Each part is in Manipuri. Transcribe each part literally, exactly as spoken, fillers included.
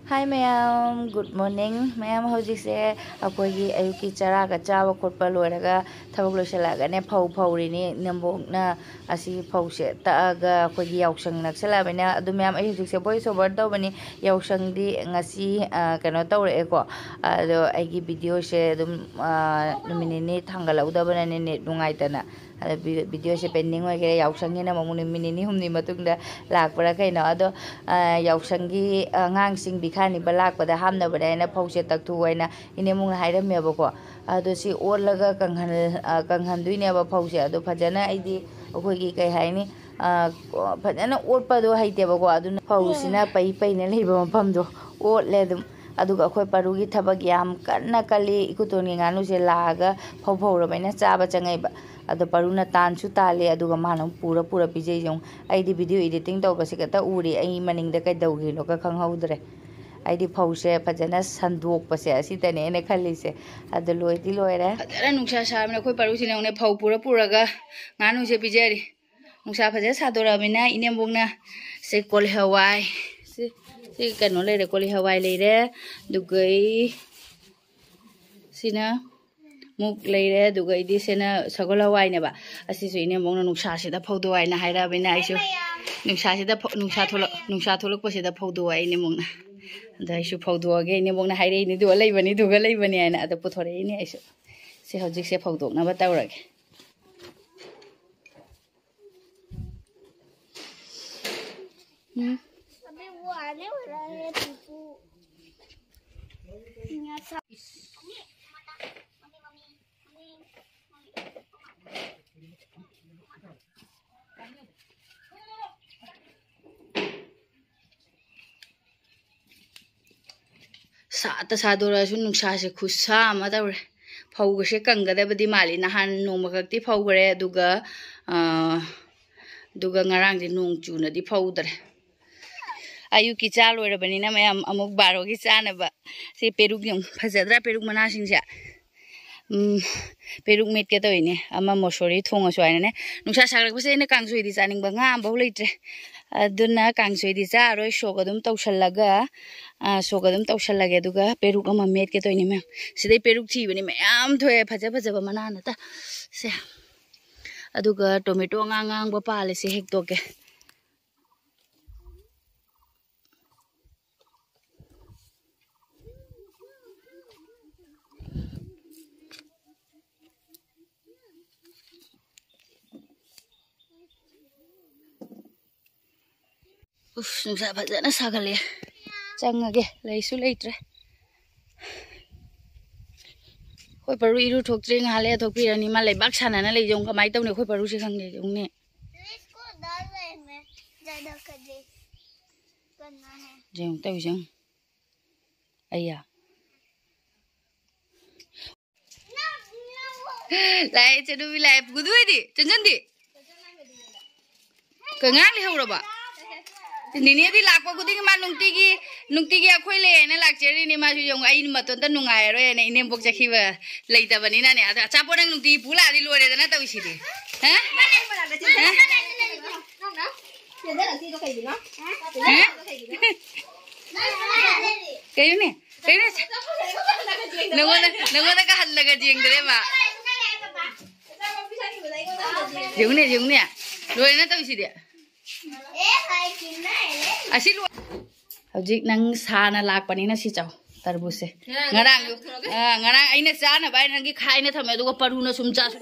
Hi ꯃꯌꯥꯝ, good morning꯫ ꯃꯌꯥꯝ, ꯍꯧꯖꯤꯛꯁꯦ ꯑꯩꯈꯣꯏꯒꯤ ꯑꯌꯨꯛꯀꯤ ꯆꯔꯥꯒ ꯆꯥꯕ ꯈꯣꯠꯄ ꯂꯣꯏꯔꯒ ꯊꯕꯛ ꯂꯣꯏꯁꯤꯜꯂꯛꯑꯒꯅꯦ ꯐꯧ ꯐꯧꯔꯤꯅꯤ꯫ ꯏꯅꯦꯝꯕꯣꯛꯅ ꯑꯁꯤ ꯐꯧꯁꯦ ꯇꯛꯑꯒ ꯑꯩꯈꯣꯏꯒꯤ ꯌꯥꯎꯁꯪ ꯅꯛꯁꯜꯂꯛꯑꯕꯅꯤꯅ, ꯑꯗꯨ ꯃꯌꯥꯝ, ꯑꯩ ꯍꯧꯖꯤꯛꯁꯦ voice over ꯇꯧꯕꯅꯤ꯫ ꯌꯥꯎꯁꯪꯗꯤ ꯉꯁꯤ, ꯑ, ꯀꯩꯅꯣ ꯇꯧꯔꯛꯑꯦꯀꯣ꯫ ꯑꯗꯣ ꯑꯩꯒꯤ videoꯁꯦ ꯑꯗꯨꯝ, ꯑ, ꯅꯨꯃꯤꯠ ꯅꯤꯅꯤ ꯊꯥꯡꯒꯠꯍꯧꯗꯕꯅꯅꯦ net ꯅꯨꯡꯉꯥꯏꯇꯅ꯫ ꯑꯗꯣ ꯚꯤ-, videoꯁꯦ pending ꯑꯣꯏꯈ꯭ꯔꯦ꯫ ꯌꯥꯎꯁꯪꯒꯤꯅ ꯑꯃꯨꯛ ꯅꯨꯃꯤꯠ ꯅꯤꯅꯤ ꯍꯨꯝꯅꯤ ꯃꯇꯨꯡꯗ ꯂꯥꯛꯄ꯭ꯔꯥ ꯀꯩꯅꯣ꯫ ꯑꯗꯣ, ꯑ, ꯌꯥꯎꯁꯪꯒꯤ ꯑꯉꯥꯡꯁꯤꯡ ꯄꯤꯈꯥꯅꯤꯕ ꯂꯥꯛꯄꯗ ꯍꯥꯞꯅꯕꯅꯦ ꯍꯥꯏꯅ ꯐꯧꯁꯦ ꯇꯛꯊꯣꯛꯑꯣ ꯍꯥꯏꯅ ꯏꯅꯦꯝꯕꯣꯛꯅ ꯍꯥꯏꯔꯝꯃꯦꯕꯀꯣ꯫ ꯑꯗꯣ ꯁꯤ ꯑꯣꯠꯂꯒ ꯀꯪꯍꯟ-, ꯑ, ꯀꯪꯍꯟꯗꯣꯏꯅꯦꯕ ꯐꯧꯁꯦ꯫ ꯑꯗꯣ ꯐꯖꯅ ꯑꯩꯗꯤ ꯑꯩꯈꯣꯏꯒꯤ ꯀꯩ ꯍꯥꯏꯅꯤ, ꯑ, ꯐꯖꯅ ꯑꯣꯠꯄꯗꯣ ꯍꯩꯇꯦꯕꯀꯣ꯫ ꯑꯗꯨꯅ ꯐꯧꯁꯤꯅ ꯄꯩ ꯄꯩꯅ ꯂꯩꯕ ꯃꯐꯝꯗꯣ ꯑꯣꯠꯂꯦ ꯑꯗꯨꯝ꯫ ꯑꯗꯨꯒ ꯑꯩꯈꯣꯏ ꯄꯔꯨꯒꯤ ꯊꯕꯛ ꯌꯥꯝ ꯀꯟꯅ ꯀꯜꯂꯤ꯫ ꯏꯀꯨꯇꯣꯟꯒꯤ ꯉꯥꯅꯨꯁꯦ ꯂꯥꯛꯑꯒ ꯐꯧ ꯐꯧꯔꯕꯅꯤꯅ ꯆꯥꯕ ꯆꯪꯉꯛꯏꯕ꯫ ꯑꯗꯣ ꯄꯔꯨꯅ ꯇꯥꯟꯁꯨ ꯇꯥꯜꯂꯤ, ꯑꯗꯨꯒ ꯃꯥꯅ ꯑꯃꯨꯛ ꯄꯨꯔ ꯄꯨꯔ ꯄꯤꯖꯩꯁꯦ ꯌꯦꯡꯉꯨ꯫ ꯑꯩꯗꯤ video editing ꯇꯧꯕꯁꯦ ꯈꯛꯇ ꯎꯔꯤ, ꯑꯩ ꯃꯅꯤꯡꯗ ꯀꯩꯗꯧꯈꯤꯅꯣꯒ ꯈꯪꯍꯧꯗ꯭ꯔꯦ꯫ ꯑꯩꯗꯤ ꯐꯧꯁꯦ ꯐꯖꯅ ꯁꯟꯗꯣꯛꯄꯁꯦ ꯑꯁꯤꯗꯅꯦ ꯑꯩꯅ ꯈꯜꯂꯤꯁꯦ꯫ ꯑꯗꯣ ꯂꯣꯏꯗꯤ ꯂꯣꯏꯔꯦ꯫ ꯐꯖꯅ ꯅꯨꯡꯁꯥ ꯁꯥꯕꯅ ꯑꯩꯈꯣꯏ ꯄꯔꯨꯁꯤꯅ ꯌꯦꯡꯉꯨꯅꯦ, ꯐꯧ ꯄꯨꯔ ꯄꯨꯔꯒ ꯉꯥꯅꯨꯁꯦ ꯄꯤꯖꯔꯤ꯫ ꯅꯨꯡꯁꯥ ꯐꯖꯅ ꯁꯥꯗꯣꯔꯛꯑꯕꯅꯤꯅ ꯏꯅꯦꯝꯕꯣꯛꯅ ꯁꯤ ꯀꯣꯂꯤ ꯍꯋꯥꯏ, ꯁꯤ, ꯁꯤ ꯀꯩꯅꯣ ꯂꯩꯔꯦ, ꯀꯣꯂꯤ ꯍꯋꯥꯏ ꯂꯩꯔꯦ, ꯑꯗꯨꯒ ꯑꯩ ꯁꯤꯅ ꯃꯨꯛ ꯂꯩꯔꯦ, ꯑꯗꯨꯒ ꯑꯩꯗꯤ ꯁꯤꯅ ꯁꯒꯣꯜ ꯍꯋꯥꯏꯅꯦꯕ꯫ ꯑꯁꯤꯁꯨ ꯏꯅꯦꯝꯕꯣꯛꯅ ꯅꯨꯡꯁꯥꯁꯤꯗ ꯐꯧꯗꯣꯛ ꯍꯥꯏꯅ ꯍꯥꯏꯔꯛꯑꯕꯅꯤꯅ ꯑꯩꯁꯨ ꯅꯨꯡꯁꯥꯁꯤꯗ ꯐꯧ-, ꯅꯨꯡꯁꯥ ꯊꯣꯛꯂꯛ-, ꯅꯨꯡꯁꯥ ꯊꯣꯛꯂꯛꯄꯁꯤꯗ ꯐꯧꯗꯣꯛ ꯍꯥꯏ ꯏꯅꯦꯝꯕꯣꯛꯅ꯫ ꯑꯗ ꯑꯩꯁꯨ ꯐꯧꯗꯣꯛꯑꯒꯦ, ꯏꯅꯦꯝꯕꯣꯛꯅ ꯍꯥꯏꯔꯛꯏꯅꯤꯗꯨꯒ ꯂꯩꯕꯅꯤꯗꯨꯒ ꯂꯩꯕꯅꯤ ꯍꯥꯏꯅ꯫ ꯑꯗ ꯄꯨꯊꯣꯔꯛꯏꯅꯦ ꯑꯩꯁꯨ꯫ ꯁꯤ ꯍꯧꯖꯤꯛꯁꯦ ꯐꯧꯗꯣꯛꯅꯕ ꯇꯧꯔꯒꯦ꯫ ꯎꯝ꯫ अभी वो आने वाला है, पीपू। यहाँ सा- ꯁꯥꯠꯇ ꯁꯥꯗꯣꯔꯛꯑꯁꯨ ꯅꯨꯡꯁꯥꯁꯦ ꯈꯨꯠꯁꯥ ꯑꯃ ꯇꯧꯔꯦ꯫ ꯐꯧꯒꯁꯦ ꯀꯪꯒꯗꯕꯗꯤ ꯃꯥꯜꯂꯤ꯫ ꯅꯍꯥꯟ ꯅꯣꯡꯃꯈꯛꯇꯤ ꯐꯧꯈ꯭ꯔꯦ, ꯑꯗꯨꯒ, ꯑ, ꯑꯗꯨꯒ ꯉꯔꯥꯡꯗꯤ ꯅꯣꯡ ꯆꯨꯅꯗꯤ ꯐꯧꯗ꯭ꯔꯦ꯫ ꯑꯌꯨꯛꯀꯤ ꯆꯥ ꯂꯣꯏꯔꯕꯅꯤꯅ ꯃꯌꯥꯝ ꯑꯃꯨꯛ ꯕꯥꯔꯣꯒꯤ ꯆꯥꯅꯕ꯫ ꯁꯤ ꯄꯦꯔꯨꯛ ꯌꯦꯡꯉꯨ, ꯐꯖꯗ꯭ꯔꯥ ꯄꯦꯔꯨꯛ ꯃꯅꯥꯁꯤꯡꯁꯦ? ꯎꯝ, ꯄꯦꯔꯨꯛ ꯃꯦꯠꯀꯦ ꯇꯧꯔꯤꯅꯦ꯫ ꯑꯃ ꯃꯣꯁꯣꯔꯤ ꯊꯣꯡꯉꯁꯨ ꯍꯥꯏꯅꯅꯦ꯫ ꯅꯨꯡꯁꯥ ꯁꯥꯒꯠꯂꯛꯄꯁꯦ ꯑꯩꯅ ꯀꯥꯡꯁꯣꯏꯗꯤ ꯆꯥꯅꯤꯡꯕ, ꯉꯥ ꯑꯃꯐꯥꯎ ꯂꯩꯇ꯭ꯔꯦ꯫ ꯑꯗꯨꯅ ꯀꯥꯡꯁꯣꯏꯗꯤ ꯆꯥꯔꯔꯣꯏ, ꯁꯣꯛ ꯑꯗꯨꯝ ꯇꯧꯁꯜꯂꯒ, ꯑ, ꯁꯣꯛ ꯑꯗꯨꯝ ꯇꯧꯁꯜꯂꯒꯦ꯫ ꯑꯗꯨꯒ ꯄꯦꯔꯨꯛ ꯑꯃ ꯃꯦꯠꯀꯦ ꯇꯧꯅꯤ, ꯃꯌꯥꯝ꯫ ꯁꯤꯗꯩ ꯄꯦꯔꯨꯛ ꯊꯤꯕꯅꯤ, ꯃꯌꯥꯝ ꯊꯣꯛꯑꯦ, ꯐꯖ ꯐꯖꯕ ꯃꯅꯥ ꯅꯠꯇ꯫ ꯁꯦ꯫ ꯑꯗꯨꯒ ꯇꯣꯃꯦꯇꯣ ꯑꯉꯥꯡ ꯑꯉꯥꯡꯕ ꯄꯥꯜꯂꯦ, ꯁꯤ ꯍꯦꯛꯇꯣꯛꯀꯦ꯫ ꯎꯐ, ꯅꯨꯡꯁꯥ ꯐꯖꯅ ꯁꯥꯒꯠꯂꯛꯑꯦ꯫ ꯆꯪꯉꯒꯦ, ꯂꯩꯁꯨ ꯂꯩꯇ꯭ꯔꯦ꯫ ꯑꯩꯈꯣꯏ ꯄꯔꯨ ꯏꯔꯨ ꯊꯣꯛꯇ꯭ꯔꯤ, ꯉꯥꯏꯍꯥꯛ ꯂꯩꯔ ꯊꯣꯛꯄꯤꯔꯅꯤ꯫ ꯃꯥ ꯂꯩꯕꯥꯛ ꯁꯥꯟꯅꯅ ꯂꯩꯖꯧ꯫ ꯀꯃꯥꯏꯅ ꯇꯧꯅꯤ ꯑꯩꯈꯣꯏ ꯄꯔꯨꯁꯦ ꯈꯪꯗꯦ, ꯌꯦꯡꯉꯨꯅꯦ꯫ ꯌꯦꯡꯉꯨ, ꯇꯧꯏꯁꯦ ꯌꯦꯡꯉꯨ꯫ ꯑꯩꯌꯥ꯫ ꯂꯥꯛꯑꯦ, ꯏꯆꯟꯅꯨꯄꯤ ꯂꯥꯛꯑꯦ꯫ ꯄꯨꯗꯨ ꯍꯣꯏꯗꯤ? ꯆꯟꯆꯟꯗꯤ? ꯀꯩ, ꯉꯔꯥꯡ ꯂꯩꯍꯧꯔꯕ? ꯅꯤꯅꯦꯗꯤ ꯂꯥꯛꯄ ꯈꯨꯗꯤꯡꯒꯤ ꯃꯥ ꯅꯨꯡꯇꯤꯒꯤ, ꯅꯨꯡꯇꯤꯒꯤ ꯑꯩꯈꯣꯏ ꯂꯩꯌꯦꯅ ꯂꯥꯛꯆꯔꯤꯅꯤ꯫ ꯃꯥꯁꯨ ꯌꯦꯡꯉꯨ, ꯑꯩ ꯃꯇꯣꯟꯇ ꯅꯨꯡꯉꯥꯏꯔꯔꯣꯏꯅ ꯏꯅꯦꯝꯕꯣꯛ ꯆꯠꯈꯤꯕ ꯂꯩꯇꯕꯅꯤꯅꯅꯦ꯫ ꯑꯗꯣ ꯑꯆꯥꯄꯣꯠ ꯅꯪ ꯅꯨꯡꯇꯤꯒꯤ ꯄꯨ ꯂꯥꯛꯑꯗꯤ ꯂꯣꯏꯔꯦꯗꯅ ꯇꯧꯔꯤꯁꯤꯗꯤ꯫ ꯍꯥ? ꯍꯥ? ꯍꯥ? ꯀꯩꯅꯣꯅꯦ? ꯀꯩꯅꯣ? ꯅꯪꯉꯣꯟꯗ, ꯅꯪꯉꯣꯟꯗꯒ ꯍꯜꯂꯒ ꯌꯦꯡꯗ꯭ꯔꯦꯕ? ꯌꯦꯡꯉꯨꯅꯦ, ꯌꯦꯡꯉꯨꯅꯦ꯫ ꯂꯣꯏꯔꯦꯅ ꯇꯧꯔꯤꯁꯤꯗꯤ꯫ ꯑꯁꯤ ꯂꯣꯏ-, ꯍꯧꯖꯤꯛ ꯅꯪ ꯁꯥꯅ ꯂꯥꯛꯄꯅꯤꯅ ꯁꯤ ꯆꯥꯎ, ꯇꯔꯕꯨꯖꯁꯦ꯫ ꯉꯔꯥꯡ, ꯑ, ꯉꯔꯥꯡ ꯑꯩꯅ ꯆꯥꯅꯕ ꯍꯥꯏꯅ ꯅꯪꯒꯤ ꯈꯥꯏꯅ ꯊꯝꯃꯦ, ꯑꯗꯨꯒ ꯄꯔꯨꯅ ꯁꯨꯝ ꯆꯥꯁꯨ꯫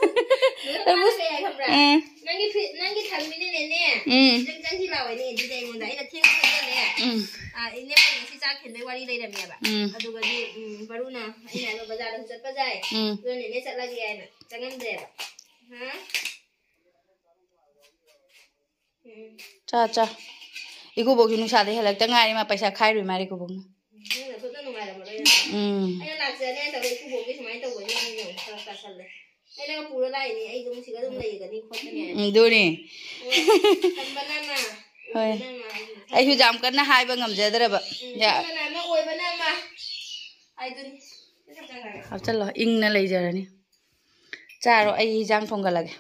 ꯇꯔꯕꯨꯖ꯫ ꯀꯩ ꯍꯥꯏ ꯈꯪꯕ꯭ꯔꯥ? ꯎꯝ꯫ ꯅꯪꯒꯤ ꯐꯤ-, ꯅꯪꯒꯤ ꯊꯝꯃꯤꯅꯅꯦꯅꯦ꯫ ꯎꯝ꯫ ꯆꯪ-, ꯆꯪꯁꯤ ꯂꯥꯛꯑꯣꯅꯦ ꯑꯗꯨꯗꯤ ꯑꯩꯉꯣꯟꯗ꯫ ꯑꯩꯅ ꯊꯦꯡꯅ ꯊꯦꯡꯅꯅꯦ꯫ ꯎꯝ꯫ ꯑ, ꯏꯅꯦ ꯍꯣꯏ ꯉꯁꯤ ꯆꯥꯛ ꯊꯤꯟꯕꯩ ꯋꯥꯔꯤ ꯂꯩꯔꯝꯃꯦꯕ꯫ ꯎꯝ꯫ ꯑꯗꯨꯒꯗꯤ, ꯎꯝ, ꯄꯔꯨꯅ ꯑꯩꯅ ꯍꯥꯏꯕ ꯕꯖꯥꯔꯗꯁꯨ ꯆꯠꯄ ꯌꯥꯏ꯫ ꯎꯝ꯫ ꯑꯗꯨꯅ ꯅꯦꯅꯦ ꯆꯠꯂꯒꯦ ꯍꯥꯏꯅ ꯆꯪꯉꯝꯗ꯭ꯔꯦꯕ꯫ ꯍꯥ? ꯎꯝ꯫ ꯆꯥ, ꯆꯥ꯫ ꯏꯀꯨꯕꯣꯛꯁꯨ ꯅꯨꯡꯁꯥꯗ ꯍꯦꯜꯂꯛꯇ ꯉꯥꯏꯔꯤ, ꯃꯥ ꯄꯩꯁꯥ ꯈꯥꯏꯔꯨꯏ ꯃꯥꯔꯦ ꯏꯀꯨꯕꯣꯛꯅ꯫ ꯅꯪ ꯅꯊꯣꯛꯅ ꯅꯨꯡꯉꯥꯏꯔꯝꯃꯔꯣꯏ ꯅꯠꯇ꯭ꯔꯥ? ꯎꯝ꯫ ꯑꯩꯅ ꯂꯥꯛꯆꯅꯤ ꯍꯥꯏꯅ ꯇꯧꯔꯦ, ꯏꯀꯨꯕꯣꯛꯀꯤ ꯁꯨꯃꯥꯏꯅ ꯇꯧꯕꯁꯦ ꯌꯦꯡꯉꯨ, ꯐꯔꯛ ꯇꯥꯁꯜꯂꯦ꯫ ꯑꯩꯅꯒ ꯄꯨꯔ ꯂꯥꯛꯏꯅꯦ, ꯑꯩ ꯑꯗꯨꯝ ꯁꯤꯗ ꯑꯗꯨꯝ ꯂꯩꯒꯅꯤ ꯈꯣꯠꯀꯅꯤ ꯍꯥꯏꯅ꯫ ꯎꯝ, ꯑꯗꯨꯅꯤ꯫ ꯑꯣ, ꯈꯟꯕꯅ ꯑꯃ, ꯍꯣꯏ꯫ ꯑꯣꯏꯕꯅ ꯑꯃ, ꯑꯩ ꯑꯩꯁꯨ ꯌꯥꯝ ꯀꯟꯅ ꯍꯥꯏꯕ ꯉꯝꯖꯗ꯭ꯔꯕ꯫ ꯎꯝ, ꯌꯥ-, ꯈꯟꯕꯅ ꯑꯃ, ꯑꯣꯏꯕꯅ ꯑꯃ ꯍꯥꯏꯗꯨꯅꯤ꯫ ꯍꯥꯞꯆꯜꯂꯣ, ꯏꯪꯅ ꯂꯩꯖꯔꯅꯤ꯫ ꯆꯥꯔꯣ, ꯑꯩ ꯏꯟꯖꯥꯡ ꯊꯣꯡꯒꯠꯂꯒꯦ꯫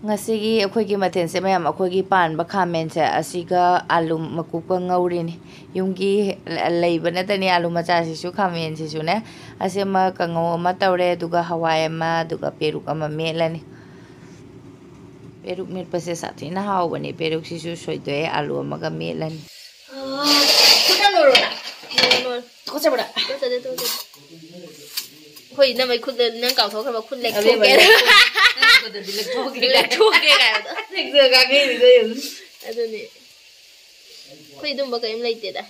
ꯉꯁꯤꯒꯤ ꯑꯩꯈꯣꯏꯒꯤ ꯃꯊꯦꯜꯁꯦ ꯃꯌꯥꯝ, ꯑꯩꯈꯣꯏꯒꯤ ꯄꯥꯟꯕ ꯈꯥꯃꯦꯟꯁꯦ ꯑꯁꯤꯒ ꯑꯥꯂꯨ ꯃꯀꯨꯞꯀ ꯉꯧꯔꯤꯅꯤ꯫ ꯌꯨꯝꯒꯤ ꯂꯩꯕ ꯅꯠꯇꯅꯤ ꯑꯥꯂꯨ ꯃꯆꯥꯁꯤꯁꯨ, ꯈꯥꯃꯦꯟꯁꯤꯁꯨꯅꯦ꯫ ꯑꯁꯤ ꯑꯃ ꯀꯥꯡꯉꯧ ꯑꯃ ꯇꯧꯔꯦ, ꯑꯗꯨꯒ ꯍꯋꯥꯏ ꯑꯃ, ꯑꯗꯨꯒ ꯄꯦꯔꯨꯛ ꯑꯃ ꯃꯦꯠꯂꯅꯤ꯫ ꯄꯦꯔꯨꯛ ꯃꯦꯠꯄꯁꯦ ꯁꯥꯊꯤꯅ ꯍꯥꯎꯕꯅꯤ꯫ ꯄꯦꯔꯨꯛꯁꯤꯁꯨ ꯁꯣꯏꯗꯣꯛꯑꯦ, ꯑꯥꯂꯨ ꯑꯃꯒ ꯃꯦꯠꯂꯅꯤ꯫ ꯈꯨꯠꯅ ꯂꯣꯏꯔꯣ꯫ ꯂꯣꯏꯔꯣ, ꯂꯣꯏꯔꯣ꯫ ꯇꯨꯀꯠꯆꯕ꯭ꯔꯥ? ꯇꯨꯀꯠꯆꯗꯦ, ꯇꯨꯀꯠꯆꯗꯦ꯫ ꯑꯩꯈꯣꯏ ꯏꯅꯝꯃꯩ ꯈꯨꯠꯇ ꯅꯪ ꯀꯥꯎꯊꯣꯛꯈ꯭ꯔꯕ ꯈꯨꯠ ꯑꯕꯦꯝꯃ, ꯂꯦꯛꯊꯣꯛꯀꯦ꯫ ꯅꯪ ꯈꯨꯠꯇꯗꯤ ꯂꯦꯛꯊꯣꯛꯀꯦ꯫ ꯂꯦꯛꯊꯣꯛꯀꯦ ꯀꯥꯏꯕꯗꯣ꯫ ꯂꯦꯛꯊꯣꯛꯀꯦ ꯀꯥꯏꯕꯗꯣ ꯌꯦꯡꯉꯨ꯫ ꯑꯗꯨꯅꯤ꯫ ꯑꯩꯈꯣꯏ ꯑꯗꯨꯝꯕ ꯀꯔꯤꯝ ꯂꯩꯇꯦꯗ꯫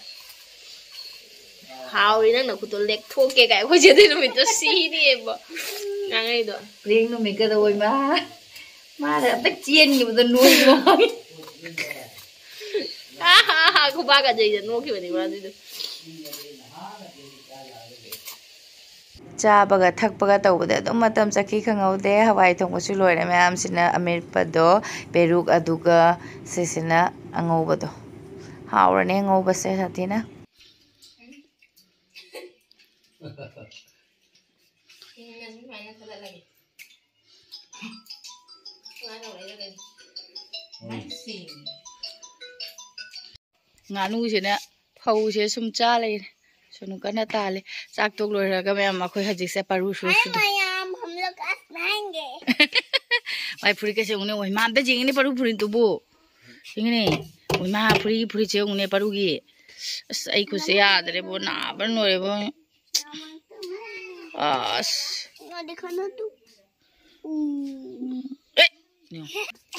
ꯍꯥꯎꯔꯤ ꯅꯪ ꯅꯈꯨꯠꯇꯣ ꯂꯦꯛꯊꯣꯛꯀꯦ ꯀꯥꯏ꯫ ꯑꯩꯈꯣꯏ ꯆꯦꯗꯤ ꯅꯨꯃꯤꯠꯇꯣ ꯁꯤꯅꯤꯌꯦꯕꯣ꯫ ꯉꯥꯡꯉꯩꯗꯣ꯫ ꯄ꯭ꯔꯦꯡ ꯅꯨꯃꯤꯠꯀꯗ ꯑꯣꯏꯃ꯫ ꯃꯥꯅ ꯑꯝꯇ ꯆꯦꯟꯈꯤꯕꯗꯣ ꯅꯣꯏꯕ꯫ ꯑꯥ, ꯍꯥ, ꯍꯥ, ꯈꯨꯕꯥꯛꯀ ꯆꯩꯗ ꯅꯣꯛꯈꯤꯕꯅꯤ ꯃꯥ ꯑꯗꯨꯏꯗꯣ꯫ ꯆꯥꯕꯒ ꯊꯛꯄꯒ ꯇꯧꯕꯗ ꯑꯗꯨꯝ ꯃꯇꯝ ꯆꯠꯈꯤ ꯈꯪꯍꯧꯗꯦ꯫ ꯍꯋꯥꯏ ꯊꯣꯡꯕꯁꯨ ꯂꯣꯏꯔꯦ꯫ ꯃꯌꯥꯝꯁꯤꯅ ꯑꯃꯦꯠꯄꯗꯣ, ꯄꯦꯔꯨꯛ, ꯑꯗꯨꯒ ꯁꯤꯁꯤꯅ ꯑꯉꯧꯕꯗꯣ꯫ ꯍꯥꯎꯔꯅꯤ ꯑꯉꯧꯕꯁꯦ ꯁꯥꯊꯤꯅ꯫ ꯉꯥꯅꯨꯁꯤꯅ ꯐꯧꯁꯦ ꯁꯨꯝ ꯆꯥ ꯂꯩꯔꯦ꯫ ꯁꯨꯅꯨ ꯀꯟꯅ ꯇꯥꯜꯂꯤ꯫ ꯆꯥꯛ ꯇꯣꯛ ꯂꯣꯏꯔꯒ ꯃꯌꯥꯝ ꯑꯩꯈꯣꯏ ꯍꯧꯖꯤꯛꯁꯦ ꯄꯥꯔꯨ ꯁꯨꯔ ꯑꯩ ꯁꯨꯗꯣꯏ꯫ ꯃꯌꯥꯝ ꯍꯝꯂꯒ ꯑꯁ ꯅꯍꯥꯟꯒꯤ꯫ ꯃꯥꯏ ꯐꯨꯔꯤꯠꯀꯁꯦ ꯌꯦꯡꯉꯨꯅꯦ꯫ ꯑꯣ, ꯏꯃꯥ ꯑꯝꯇ ꯌꯦꯡꯉꯤꯅꯦ ꯄꯥꯔꯨ ꯐꯨꯔꯤꯠꯇꯨꯕꯨ꯫ ꯌꯦꯡꯉꯤꯅꯦ꯫ ꯑꯣ, ꯏꯃꯥ ꯐꯨꯔꯤꯒꯤ ꯐꯨꯔꯤꯠꯁꯦ ꯌꯦꯡꯉꯨꯅꯦ ꯄꯥꯔꯨꯒꯤ꯫ ꯑꯁ, ꯑꯩ ꯈꯨꯠꯁꯦ ꯌꯥꯗ꯭ꯔꯦꯕꯣ, ꯅꯥꯕꯅ ꯂꯣꯏꯔꯦꯕꯣ꯫ ꯑꯁ꯫ ꯉꯥꯗꯤ ꯈꯅ ꯇꯨ꯫ ꯎꯝ꯫ ꯑꯦ!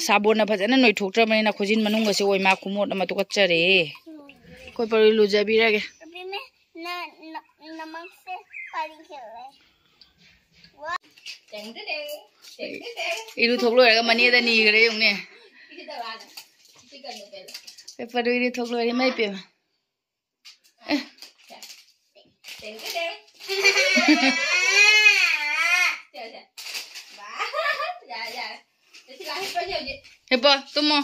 ꯁꯥꯕꯣꯟꯅ ꯐꯖꯅ ꯅꯣꯏꯊꯣꯛꯇ꯭ꯔꯕꯅꯤꯅ ꯈꯨꯖꯤꯟ ꯃꯅꯨꯡꯒꯁꯦ ꯑꯣꯏ ꯃꯥ ꯈꯨꯃꯣꯠ ꯑꯃ ꯇꯨꯀꯠꯆꯔꯦ꯫ ꯑꯩꯈꯣꯏ ꯄꯔꯣꯏ ꯂꯨꯖꯕꯤꯔꯒꯦ꯫ ꯅꯨꯄꯤꯅꯦ, ꯅ-, ꯅ-, ꯅꯃꯛꯁꯦ ꯄꯥꯔꯤ ꯈꯦꯠꯂꯦ꯫ ꯋꯥ꯫ ꯏꯔꯨ ꯊꯣꯛ ꯂꯣꯏꯔꯒ ꯃꯅꯦꯗ ꯅꯤꯈ꯭ꯔꯦ ꯌꯦꯡꯉꯨꯅꯦ꯫ ꯑꯩꯈꯣꯏ ꯄꯔꯣꯏ ꯏꯔꯨ ꯊꯣꯛ ꯂꯣꯏꯔꯦ, ꯏꯃꯥ ꯏꯄꯦꯝꯃ꯫ ꯍꯤꯞꯄꯣ, ꯇꯨꯝꯃꯣ꯫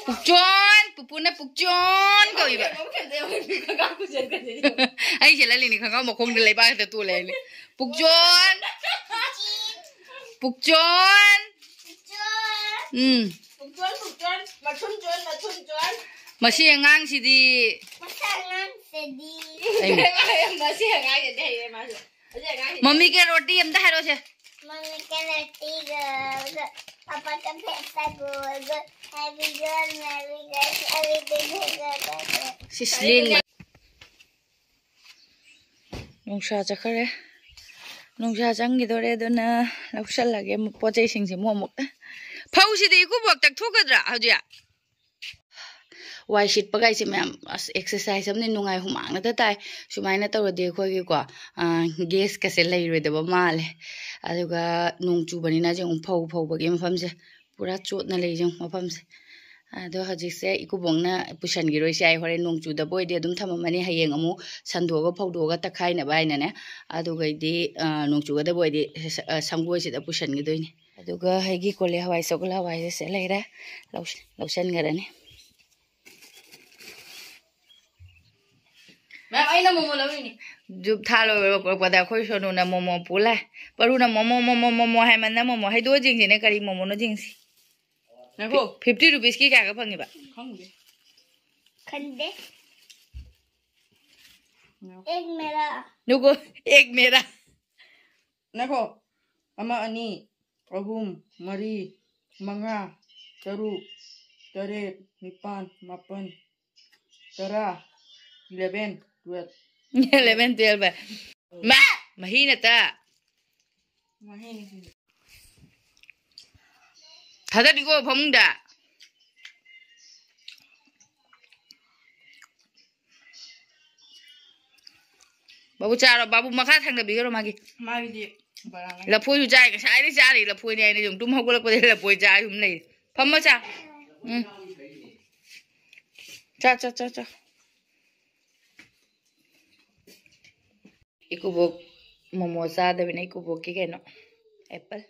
ꯄꯨꯛꯆꯣꯟ, ꯄꯨꯄꯨꯅ ꯄꯨꯛꯆꯣꯟ ꯀꯧꯏꯕ꯫ ꯑꯩ ꯁꯦꯠꯍꯜꯂꯤꯅꯤ ꯈꯪꯒꯥꯎ ꯃꯈꯣꯡꯗ ꯂꯩꯕꯥꯛ ꯍꯦꯛꯇ ꯇꯣꯜꯂꯦ ꯍꯥꯏꯅꯤ꯫ ꯄꯨꯛꯆꯣꯟ, ꯄꯨꯛꯆꯣꯟ꯫ ꯎꯝ꯫ ꯃꯁꯤ ꯑꯉꯥꯡꯁꯤꯗꯤ꯫ ꯃꯁꯤ ꯑꯉꯥꯡꯁꯤꯗꯤ꯫ ꯑꯩ ꯃꯁꯤ ꯑꯉꯥꯡꯁꯤꯗꯤ ꯍꯩꯔꯦ ꯃꯥꯁꯨ꯫ ꯃꯁꯤ ꯑꯉꯥꯡꯁꯤꯗꯤ꯫ ꯃꯝꯃꯤꯒꯤ ꯔꯣꯇꯤ ꯑꯝꯇ ꯍꯥꯏꯔꯛꯑꯣꯁꯦ꯫ ꯃꯝꯃꯤꯒꯤ ꯔꯣꯇꯤꯒ, ꯄꯥꯄꯥꯒ ꯐꯦꯁꯇꯒ, happy girl, merry girl, everything. ꯁꯤꯁ ꯂꯦꯡꯕ꯫ ꯅꯨꯡꯁꯥ ꯆꯠꯈ꯭ꯔꯦ꯫ ꯅꯨꯡꯁꯥ ꯆꯪꯈꯤꯗꯣꯔꯦ, ꯑꯗꯨꯅ ꯂꯧꯁꯜꯂꯒꯦ ꯄꯣꯠ ꯆꯩꯁꯤꯡꯁꯦ ꯑꯃꯨꯛ ꯑꯃꯨꯛ꯫ ꯐꯧꯁꯤꯗꯤ ꯏꯀꯨꯕꯣꯛ ꯇꯛꯊꯣꯛꯀꯗ꯭ꯔꯥ ꯍꯧꯖꯤꯛ? ꯋꯥꯏ ꯁꯤꯠꯄ ꯀꯥꯏꯁꯦ ꯃꯌꯥꯝ ꯑꯁ ꯑꯦꯛꯁꯔꯁꯥꯏꯁ ꯑꯃꯅꯤ, ꯅꯨꯡꯉꯥꯏ, ꯍꯨꯃꯥꯡꯅꯇ ꯇꯥꯏ꯫ ꯁꯨꯃꯥꯏꯅ ꯇꯧꯔꯗꯤ ꯑꯩꯈꯣꯏꯒꯤꯀꯣ, ꯑꯥ, ꯒꯦꯁꯀꯁꯦ ꯂꯩꯔꯣꯏꯗꯕ ꯃꯥꯜꯂꯦ꯫ ꯑꯗꯨꯒ ꯅꯣꯡ ꯆꯨꯕꯅꯤꯅ ꯁꯤ ꯑꯃꯨꯛ ꯐꯧ ꯐꯧꯕꯒꯤ ꯃꯐꯝꯁꯦ ꯄꯨꯔꯥ ꯆꯣꯠꯅ ꯂꯩ ꯌꯦꯡꯉꯨ ꯃꯐꯝꯁꯦ꯫ ꯑꯗꯣ ꯍꯧꯖꯤꯛꯁꯦ ꯏꯀꯨꯕꯣꯛꯅ ꯄꯨꯁꯟꯈꯤꯔꯣꯏꯁꯦ ꯍꯥꯏ, ꯍꯣꯔꯦꯟ ꯅꯣꯡ ꯆꯨꯗꯕ ꯑꯣꯏꯗꯤ ꯑꯗꯨꯝ ꯊꯝꯃꯝꯃꯅꯤ, ꯍꯌꯦꯡ ꯑꯃꯨꯛ ꯁꯟꯗꯣꯛꯑꯒ ꯐꯧꯗꯣꯛꯑꯒ ꯇꯛꯈꯥꯏꯅꯕ ꯍꯥꯏꯅꯅꯦ꯫ ꯑꯗꯨꯒꯩꯗꯤ, ꯑ, ꯅꯣꯡ ꯆꯨꯒꯗꯕ ꯑꯣꯏꯗꯤ ꯁ-, ꯑ, ꯁꯪꯒꯣꯏꯁꯤꯗ ꯄꯨꯁꯟꯈꯤꯗꯣꯏꯅꯦ꯫ ꯑꯗꯨꯒ ꯑꯩꯒꯤ ꯀꯣꯂꯤ ꯍꯋꯥꯏ, ꯆꯒꯨꯜ ꯍꯋꯥꯏꯁꯦ ꯁꯤ ꯂꯩꯔꯦ, ꯂꯧꯁ-, ꯂꯧꯁꯟꯈ꯭ꯔꯅꯤ꯫ ꯃꯦꯝ, ꯑꯩꯅ ꯃꯣꯃꯣ ꯂꯧꯔꯤꯅꯤ꯫ ꯖꯨꯞ ꯊꯥ ꯂꯣꯏꯔꯛꯄꯗ ꯑꯩꯈꯣꯏ ꯁꯣꯅꯨꯅ ꯃꯣꯃꯣ ꯄꯨ ꯂꯥꯛꯑꯦ꯫ ꯄꯔꯨꯅ ꯃꯣꯃꯣ, ꯃꯣꯃꯣ, ꯃꯣꯃꯣ ꯍꯥꯏꯃꯟꯅ ꯃꯣꯃꯣ꯫ ꯍꯩꯗꯣꯛꯑ ꯌꯦꯡꯁꯤꯅꯦ ꯀꯔꯤ ꯃꯣꯃꯣꯅꯣ ꯌꯦꯡꯁꯤ꯫ ꯉꯥꯏꯈꯣ꯫ ꯐꯤꯐꯇꯤ ꯔꯨꯄꯤꯁꯀꯤ ꯀꯌꯥꯒ ꯐꯪꯉꯤꯕ? ꯈꯪꯗꯦ꯫ ꯈꯪꯗꯦ꯫ ꯉꯥꯏꯈꯣ꯫ ꯑꯦꯛ ꯃꯦꯔꯥ꯫ ꯅꯨꯀꯣ, ꯑꯦꯛ ꯃꯦꯔꯥ꯫ ꯉꯥꯏꯈꯣ꯫ ꯑꯃ, ꯑꯅꯤ, ꯑꯍꯨꯝ, ꯃꯔꯤ, ꯃꯉꯥ, ꯇꯔꯨꯛ, ꯇꯔꯦꯠ, ꯅꯤꯄꯥꯟ, ꯃꯥꯄꯟ, ꯇꯔꯥ, eleven, twelve꯫ Eleven, twelve꯫ ꯃꯥ! ꯃꯍꯤ ꯅꯠꯇ꯫ ꯃꯍꯤ꯫ ꯊꯥꯗꯠꯂꯤꯀꯣ ꯐꯃꯨꯡꯗ꯫ ꯕꯥꯕꯨ ꯆꯥꯔꯣ, ꯕꯥꯕꯨ ꯃꯈꯥ ꯊꯥꯡꯗꯕꯤꯒꯔꯣ ꯃꯥꯒꯤ꯫ ꯃꯥꯒꯤꯗꯤ ꯕꯣꯔꯥ ꯉꯥꯏ꯫ ꯂꯐꯣꯏꯁꯨ ꯆꯥꯏ, ꯉꯁꯥꯏꯗꯩ ꯆꯥꯔꯤ ꯂꯐꯣꯏꯅꯦ ꯍꯥꯏꯅ ꯌꯦꯡꯉꯨ, ꯇꯨꯝ ꯍꯧꯒꯠꯂꯛꯄꯗꯩ ꯂꯐꯣꯏ ꯆꯥ ꯑꯗꯨꯝ ꯂꯩ꯫ ꯐꯝꯃ ꯆꯥ꯫ ꯎꯝ꯫ ꯆꯥ, ꯆꯥ, ꯆꯥ, ꯆꯥ꯫ ꯏꯀꯨꯕꯣꯛ ꯃꯣꯃꯣ ꯆꯥꯗꯕꯅꯦ, ꯏꯀꯨꯕꯣꯛꯀꯤ ꯀꯩꯅꯣ, apple꯫